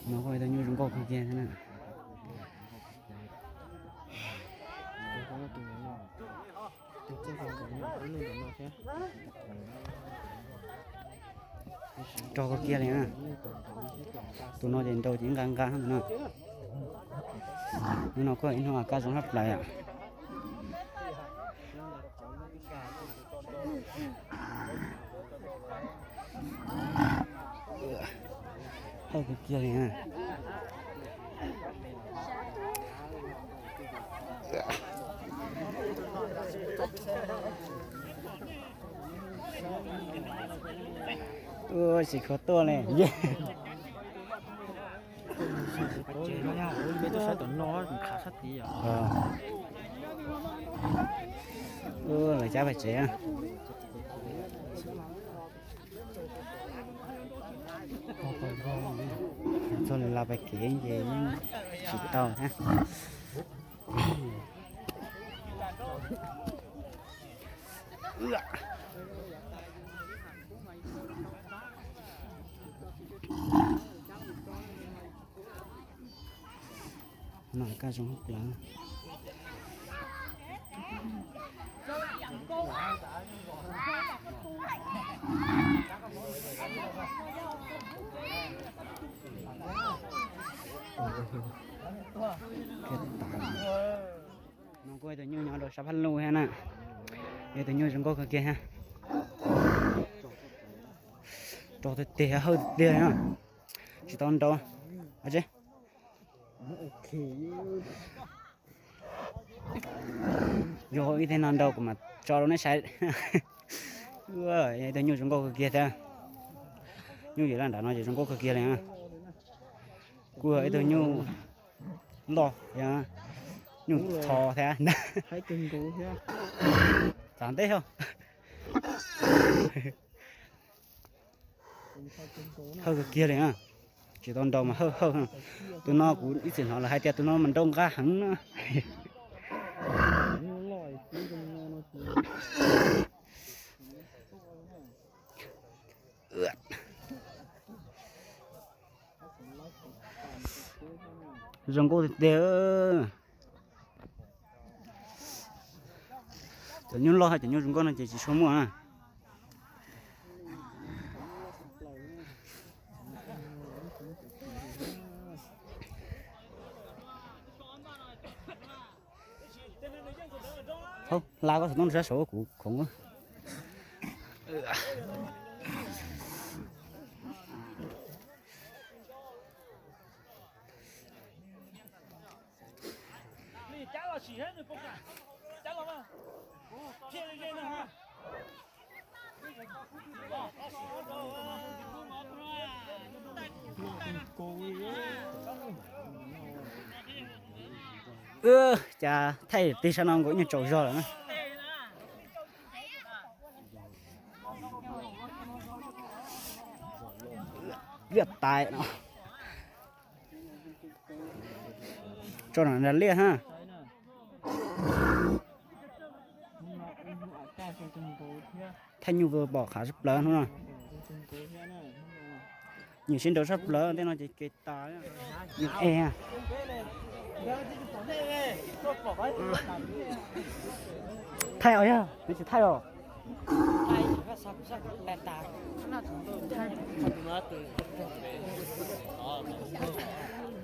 No kuj ib tug nyuj zoo nkauj kawg kiag thiab na. Rog kawg kiag li na. Tus no ces nraus ces nqa nqa no. Hnub no kuj ib hnub kab zoo tshaj plaws yom. Hawj kawg kiag li na. Ua tsis khuv tuaj li. Lawv cab pais tsev. Txog lawv los pais kev ces yeej tsis tau thiab. No kaj zoo plaws. No kuj ib tug nyuj nyob rau sab Phaj Luj thiab na. Ib tug nyuj zoo nkauj kawg kiag thiab. Rog tiag tiag, hawj tiag tiag na. Tsis tau nraus. Yog ib teg no nraus kuv mam tso rau nej saib. Ib tug nyuj zoo nkauj kawg kiag thiab. Nyuj yim laj nram no ces zoo nkauj kawg kiag li. Kuj yog ib tug nyuj loj, nyuj txho thiab. Txav nteb hos. Hawj kawg kiag li na. Tsis tau nraus mas hawj hawj. Tus no kuv ib txwm hnov lawv hais tias tus no mas nraus nqa heev na. Zoo nkauj tiag tiag. Cov nyuj loj hab cov nyuj zoo nkauj no ces tsis tshua muaj na. Hla koj xov tooj sab saud kuv khoov. Cas thaij tig sab no nkaus nyuag tsaus zog lawm na. Liaj tais no. Tso no nrag liaj ha. Thaij nyuj vw pom qhav sab plawv hnub no. Nyuam sib nraus sab plawv tej no ces kev tas. Nyuj e. Thaij os yog, nws tsis thaij os.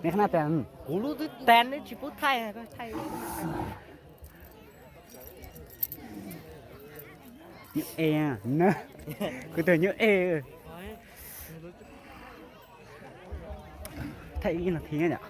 Neb qhab naj tas. Kuv lub twb tas neb tsis pub thaij. Nyuj e, kuv tus nyuj e. Thaij ib no thiab yom.